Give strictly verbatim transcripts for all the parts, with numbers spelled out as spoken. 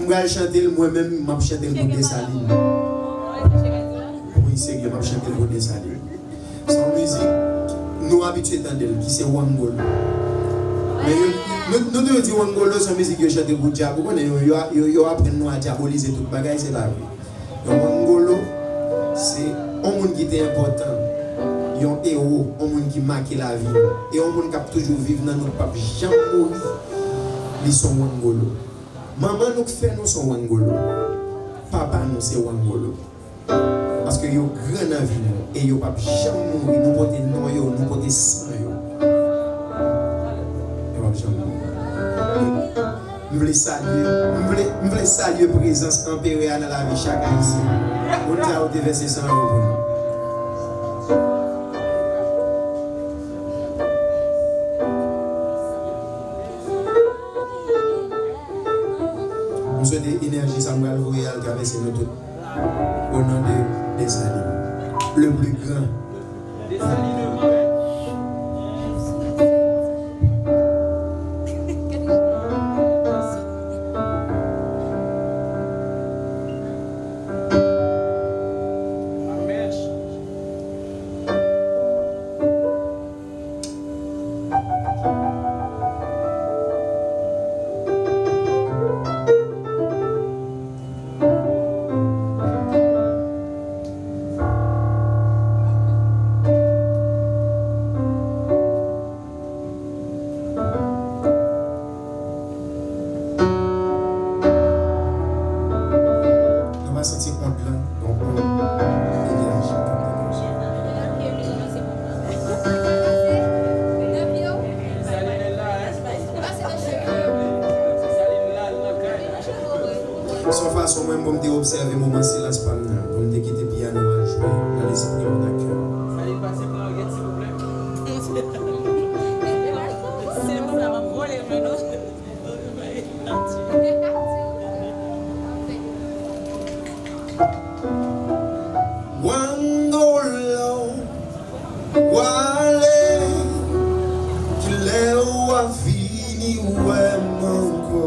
M pral chante l, mwen menm, m ap chante l pou Desalin. Wi, serye, m ap chante l pou Desalin. Se yon mizik, nou abitye tande l, ki se Wangolo. Men yo, nou, nou toujou di Wangolo se yon mizik yo chante pou dyab. Ou konnen, yo, yo, yo, yo aprann nou a dyabolize tout bagay, se pa vre. Yon Wangolo, se yon moun ki te enpòtan, yon ewo, yon moun ki make lavi nou, e yon moun k ap toujou viv nan nou, k p ap janm mouri. Li se yon Wangolo. Manman nou k fè nou se yon Wangolo. Papa nou se Wangolo. Paske yo gran nan vi nou e yo p ap janm mouri. Nou pote non yo, nou pote san yo. Yo p ap janm mouri. M vle salye, m vle, m vle salye prezans Anperè a nan lavi chak Ayisyen. Moun sa yo te vèse san yo pou nou. M swete enèji sa m pral voye al travèse nou tout. Au nom de Desalin, le plus grand. Nou va santi ond lan, yon ond enèji k ap degaje. Se yon fason mwen menm pou m te obsève moman silans pa m nan, pou m te kite pyano a jwe nan lespri m, nan kè m. Wangolo, w ale, kilè w a vini wè m ankò?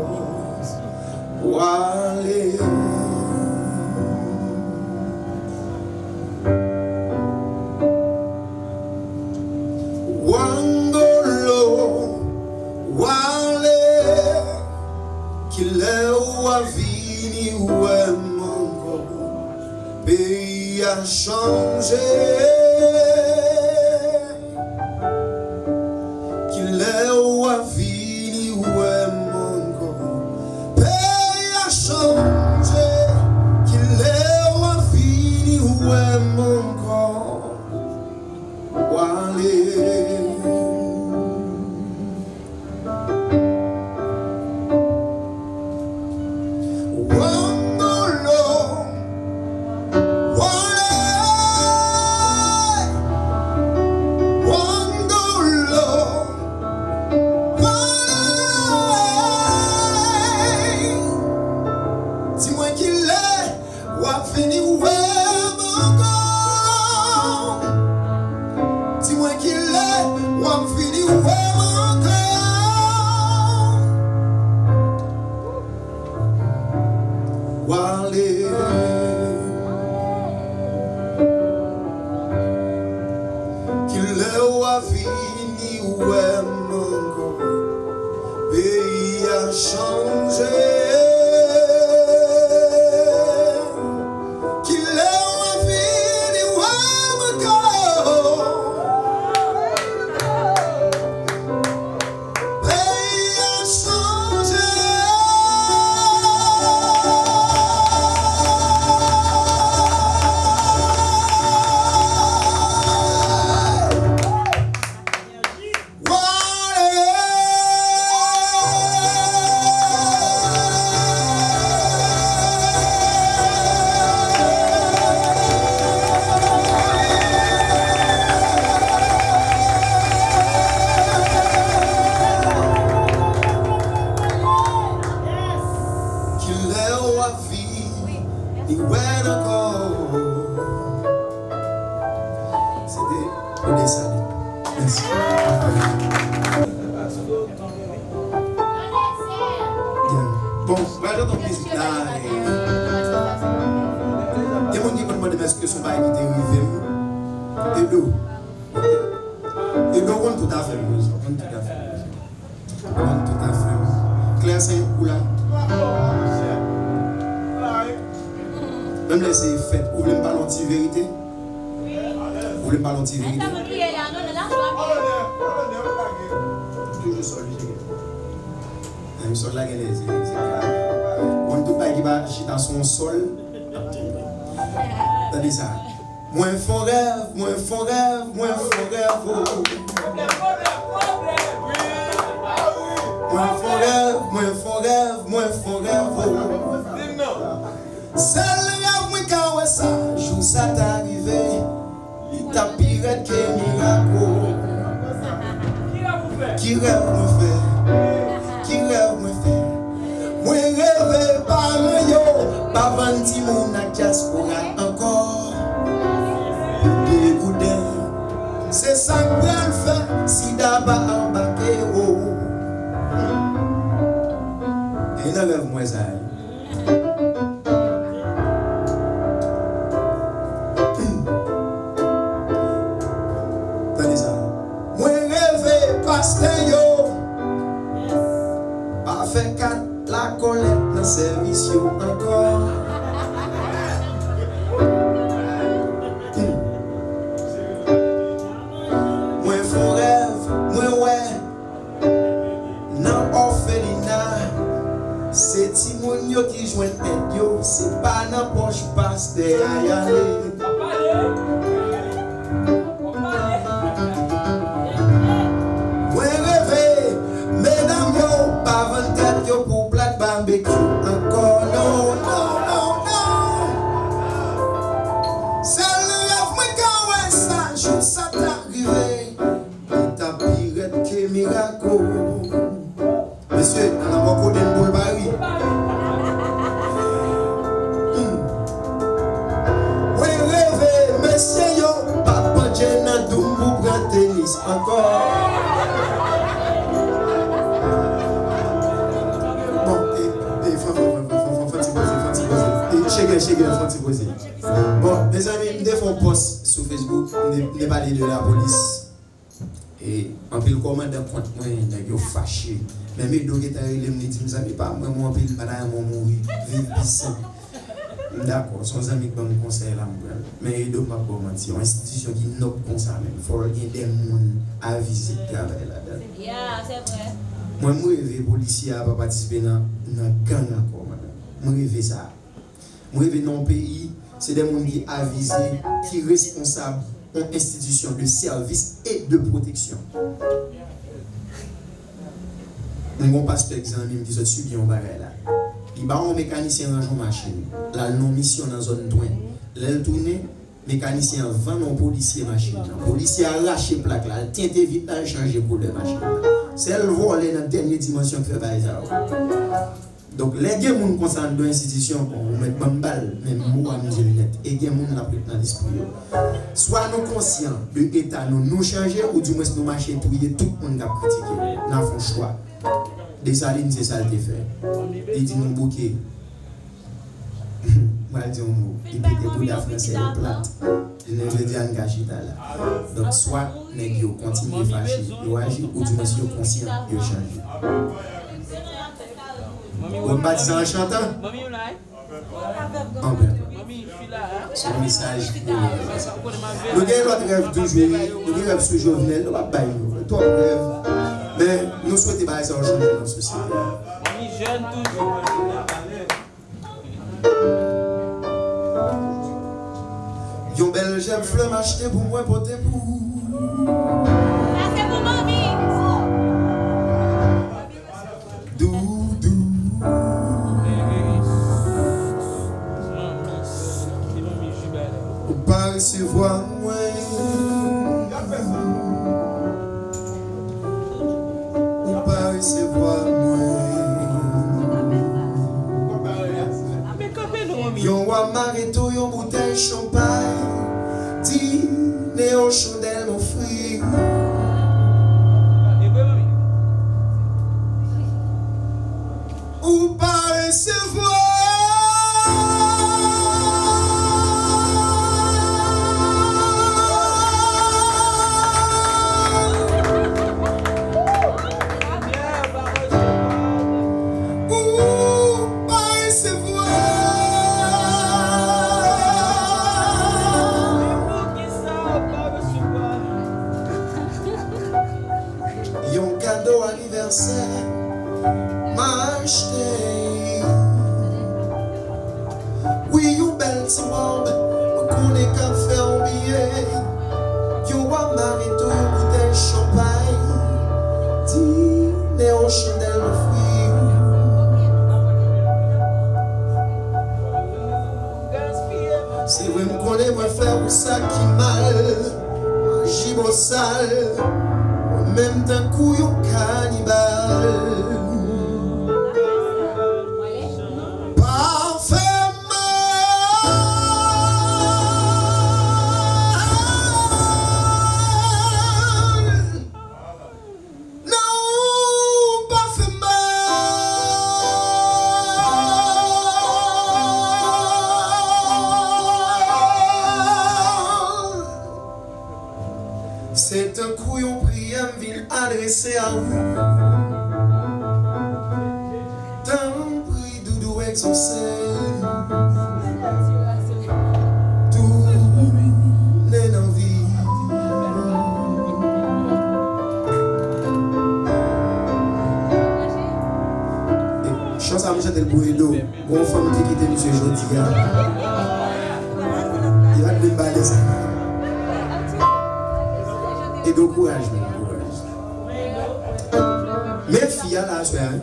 W ale. Wangolo, w ale, kilè w a vini wè m ankò? Peyi a chanje. Kilè w a vini wè m ankò? Peyi a chanje. Kilè w a vini wè m ankò? W ale. Wangolo, w ale. Wangolo, w ale. Di mwen kilè w ap vini wè m ankò? Di mwen kilè w ap vini wè m ankò? W ale. Kilè w a vini wè m ankò? Peyi a chanje. Kilè w a vini wè m ankò? Peyi a chanje. W ale. Kilè w ap vini wè n ankò? Se te pou Desalin. Mèsi. Yeah. Bon, pral Mizik la, eh. Gen moun ki konn mande m èske se yon bagay ki te rive m. Edo. Edo konn tout afè m, konn tout afè m. Konn tout afè m. Klè se kou la. Menm lè se fèt, ou vle m pale yon ti verite? Ou vle m pale yon ti verite? Toujou sòl li jere. Menm sòl la genlè se, se, se konn tout bagay ki pa chita sou yon sòl. Tande sa. Mwen fè yon rèv, mwen fè yon rèv, mwen fè yon rèv, oh. Mwen fè yon rèv, mwen fè yon rèv, mwen fè yon rèv, oh. Sèl rèv mwen ka wè sa, jou sa ta rive, li t ap pi rèd ke mirak, oh. Ki rèv mwen fè? Ki rèv mwen fè? Mwen reve paran yo pa vann timoun ak dyaspora ankò. Degouden. Se sa k pral fè sida pa anbake, oh. E nan rèv mwen sa ye. Tande sa. Mwen reve pastè yo pa fè kat lakòlèt nan sèvis yo ankò. Mwen fè yon rèv, mwen wè nan òfelina, se timoun yo ki jwenn èd yo, se pa nan pòch pastè a y ale. Mwen reve, medam yo pa vann tèt yo pou plat babekyou ankò, non, non, non, non. Sèl rèv mwen ka wè sa, jou sa ta rive. Li t ap pi rèd ke mirak, oh. Mesye, nan lanmò kodenn boul pa ri. Hmm. Mwen reve, mesye yo pa pandje nan doum pou pran tenis ankò. Bon, e, e, fò, fò, fò ti poze, fò ti poze. E, chegè, chegè, fò ti poze. Bon, mezanmi, m te fè yon pòs sou Facebook, m te, m te pale de lapolis. E anpil kòmandan kont mwen, nèg yo fache. Menm Edo gentan rele m, li di m, "Zanmi pa m, mwen anpil, m pa ta renmen w mouri, viv Bisan." M dakò, se yon zanmi k ban m konsèy la, m pran l. Men Edo, m p ap ba w manti, yon enstitisyon ki nòb konsa menm, fò l gen de moun avize k travay ladan l. Mwen, m reve polisye a pa patisipe nan, nan gang ankò, madanm. M reve sa. M reve nan yon peyi, se de moun ki avize, ki responsab yon enstitisyon de sèvis e de pwoteksyon. M gon pastè k zanmi m ki sot sibi yon bagay la. Li ba yon mekanisyen ranje yon machin. L al nan yon misyon nan zòn Twen. Lè l tounen, mekanisyen an vann yon polisye machin nan. Polisye a rache plak la, l tente vit la, l chanje koulè machin nan. Sèl vòlè nan dènye dimansyon k fè bagay sa yo. Donk, lè gen moun konsa anndan enstitisyon, bon, ou mèt ban m bal, men mo a m di l nèt. E gen moun l ap ret nan lespri yo. Swa nou konsyan de eta nou, nou chanje, oudimwens nou mache touye tout moun k ap kritike. N a fè yon chwa. Desalin, se sa l te fè. Li di nou bouke. M pral di yon mo. Li pete bouda fransè yo plat. Jounen jodi a, n ka chita la. Donk, swa nèg yo kontinye fache, yo aji, oudimwens yo konsyan, yo chanje. Bon, m pa di sa an chantan. Anpil. Se yon mesaj pou nou. Nou gen lòt rèv toujou, wi. Nou gen rèv sou Jovenel, nou p ap bay yo. Twòp rèv. Men, nou swete bagay sa yo chanje nan sosyete a. Yon bèl jèb flè m achte pou mwen pote pou ou. Sa se pou manmi. Doudou. Ou pa resevwa mwen. Ou pa resevwa mwen. Yon wa mareto, yon boutèy chanpay, dine o chandèl mon fri. Ou pa resevwa Sè, m achte. Wi, yon bèl ti wòb, mwen konnen k ap fè w byen. Yon wòb marito, yon boutèy chanpay, di men yon chandèl ofri. Se vre, m konnen mwen fè ou sa ki mal, aji bosal, ou menm tankou yon kanibal. Pafè mal. Non, ou pa fè m mal. Se tankou yon priyè m vin adrese a ou. Tanpri, doudou, egzose. Tounen nan vi. Chan sa m chante l pou Edo. Gon fanm ki kite misye jodi a. Li pa t vle m pale sa. Edo, kouraj, man, kouraj. Men fi a la aswè a, wi.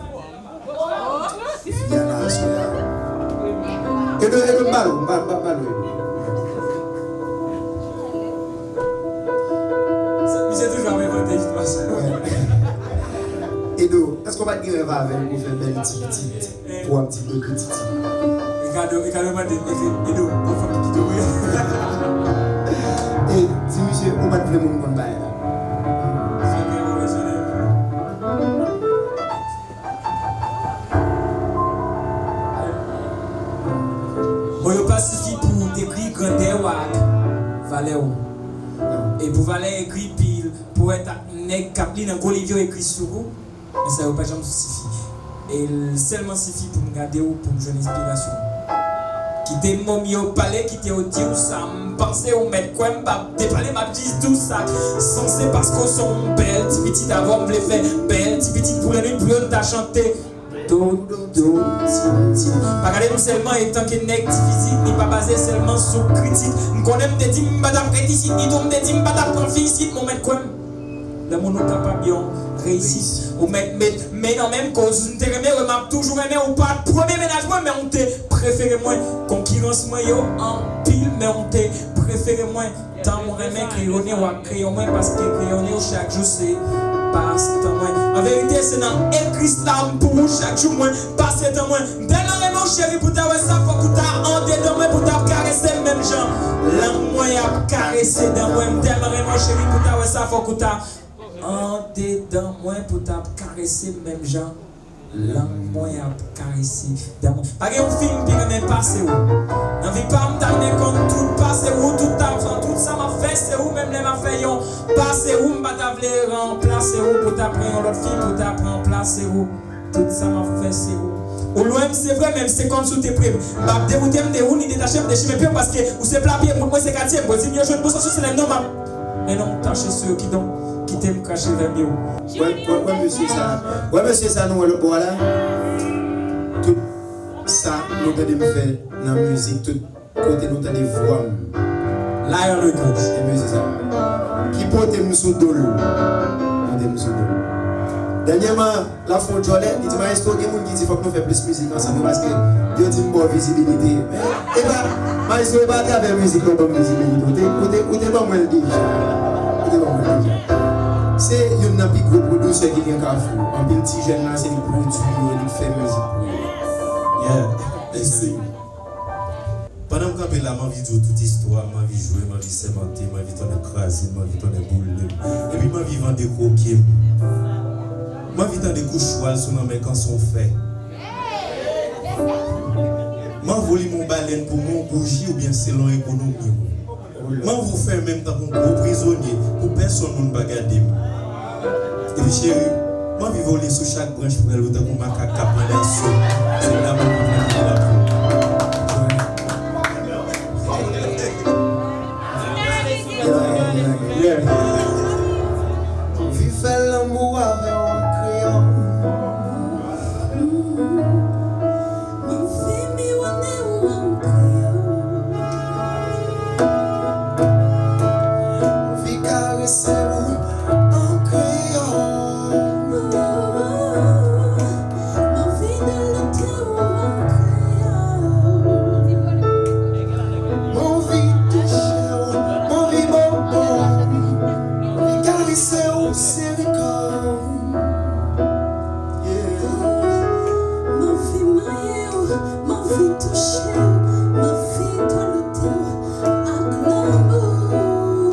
Fi a la aswè a. Edo, Edo, m ba l ou, m ba, m ba, m ba l ou, Edo. Misye toujou ap envante istwa sa. Edo, èske w pa t gen rèv avè l pou fè bèl ti pitit? Pou w ap di Edo Titi. Ricardo, Ricardo mande, Edo, Edo, bon fanm ki kite w vre. E, di misye, ou pa t vle moun konn bagay la. Sa gen pwofesyonèl. Mo yo pa sifi pou dekri grandè w ak valè w. E pou valè ekri, pil powèt ak nèg k ap li nan gwo liv yo ekri sou ou, men sa yo pa janm sifi. E l sèlman sifi pou m gade w, pou m jwenn enspirasyon. Kite mo m yo pale, kite yo di w sa m panse, ou mèt kwè m p ap depale, m ap jis di w sa k sanse, paske w se yon bèl ti pitit, avè w m vle fè bèl ti pitit pou lannwit, pou yo n ta chante. Do, do, do, ti, ti. Pa gade m sèlman etanke nèg ti fizik, li pa baze sèlman sou kritik. M konnen m te di m pa t ap ret isit, ni tou m te di m pa t ap pran fi isit, men w mèt kwè m. Lanmou nou kapab yon reyisit. Ou mèt met men nan men m, koz m te renmen w, m ap toujou renmen w. Ou pa t premye mennaj mwen, men w te prefere mwen. Konkirans mwen yo anpil, men w te prefere mwen. Tan m renmen kreyone w ak kreyon mwen, paske kreyone w chak jou se pastan mwen. An verite, se nan ekri slam pou ou chak jou mwen pase tan mwen. M tèlman renmen w, cheri, pou ta wè sa, fòk ou ta andedan mwen, pou ta ap karese m menm jan lang mwen ap karese dan mwen. M tèlman renmen w, cheri, pou ta wè sa, fòk ou ta andedan mwen, pou ta ap karese m menm jan lang mwen ap karese dan mwen. Pa gen yon fi m pi renmen pase w. Nan vi pa m, m ta renmen konn tout pase w, tout ta, tout sa m ap fè, se ou, menm lè m ap fè yon pa, se ou, m pa ta vle ranplase w, pou ta pran yon lòt fi, pou ta pran plase w. Tout sa m ap fè, se ou. Ou lwen m, se vre, men m se kòmsi w te pre m. M p ap dewoute m de ou, ni detache m de chimen pye w, paske ou se pla pye m, wout mwen se katye m. Bandi m yo jwenn bon sans sou selèm non m ap. Men non m tache sou yo, kidonk, kite m krache vèm yo. Wè, wè, wè mesye sa. Wè mesye sa nou wè lòt bò a la. Tout sa nou tande m fè nan mizik, tout kote nou tande vwa m. Lion Records. E mesye sa. Ki pote m sou do l. Pote m sou do l. Dènyèman, l ap fè yon djòlè, li di, "Maestro, gen moun ki di fòk nou fè plis mizik ansanm yo, paske yo di m ba w vizibilite." Men, e pa, Maestro, e pa atravè mizik la w ban m vizibilite. Ou te, ou te, ou te ban mwen l deja. Ou te ban mwen l deja. Se youn nan pi gwo pwodiktè ki gen Kafou. Anpil ti jèn la, se li k pwodui yo, li k fè mizik pou yo. Yeah. Mèsi. Pandan m kanpe la, m anvi di w tout istwa m, m anvi jwe, m anvi sèmante, m anvi tonnè kraze m, m anvi tonnè boule m. Epi m anvi vande kwoke m. M anvi tande kou chwal sou lanmè kanson fè. M anvi w limen yon balèn pou mwen, yon bouji oubyen selon ekonomi w. M anvi w fèmen m tankou yon gwo prizonye pou pèsonn moun pa gade m. Epi cheri, m anvi vole sou chak branch prèl ou tankou makak k ap pran laso. Se la pou mwen pran drapo. Yeah. Anvi fè lanmou avè w an kreyòl. Sere kò w. Yeah. M anvi manyen w, m anvi touche w, m anvi dwalote w ak lanmou.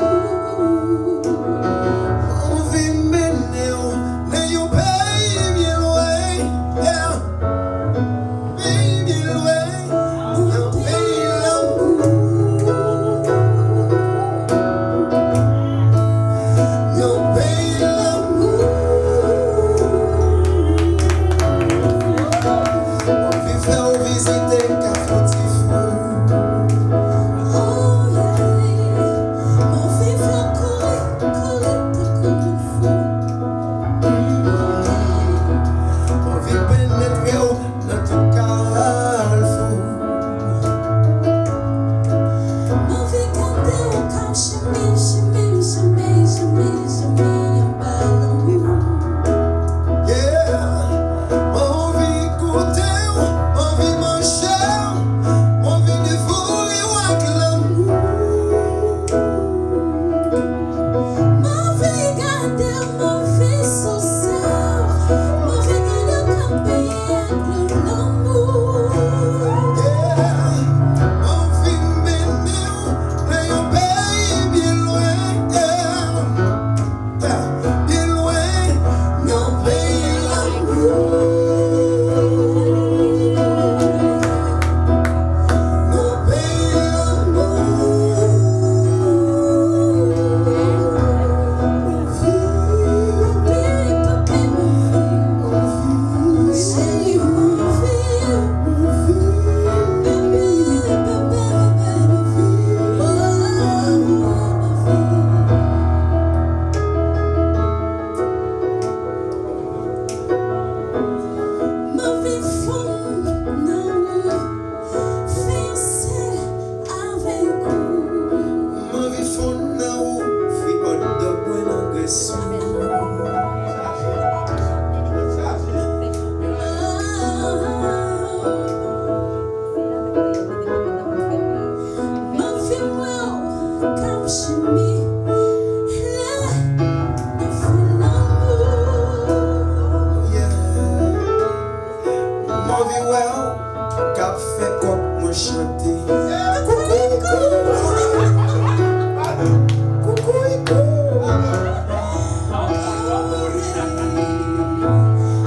M anvi mennen w nan yon peyi byen lwen. Yeah. Peyi byen lwen, yon peyi lanmou. Yon peyi lanmou. M anvi fè w vizite Kafou Tifou. Oh, yeah. M anvi fè w kouri, kouri tankou yon fou. M anvi penetre w nan tout kalfou. M anvi gade w k ap cheme, cheme, cheme, cheme, cheme anba lanmou. Yeah. M anvi goute w, m anvi manje w, m anvi devore w ak lanmou. M anvi gade w, m anvi souse w, m anvi gade w kanpe ak lanmou. Yeah. M anvi mennen w nan yon peyi byen lwen, yeah. Byen lwen, yon peyi lanmou. Yon peyi lanmou. M anvi fonn nan ou, fè yon sèl avèk ou. M anvi fonn nan ou, fri hot dog mwen nan grès ou. M anvi wè w k ap jemi lè nou fè lanmou. Yeah. M anvi wè w k ap fè kòk mwen chante. Koukoukou. Koukouikou.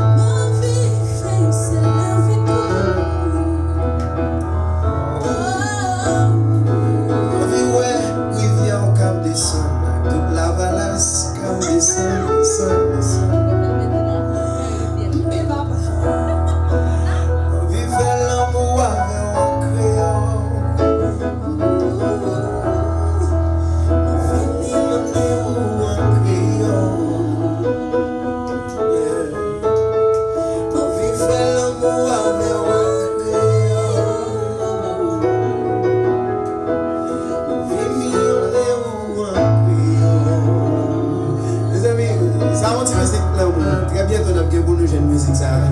M anvi fè yon sèl avèk ou. M anvi wè rivyè w k ap desann ak tout lavalas k ap desann, desann, desann. M anvi fè lanmou avè w an kreyòl. M anvi mennen w an kreyòl. Yeah. M anvi fè lanmou avè w an kreyòl. M anvi miyonnen w an kreyòl. Mezanmi, sa yon ti mizik lanmou. Trè byento, n ap gen pou nou jwenn mizik sa a.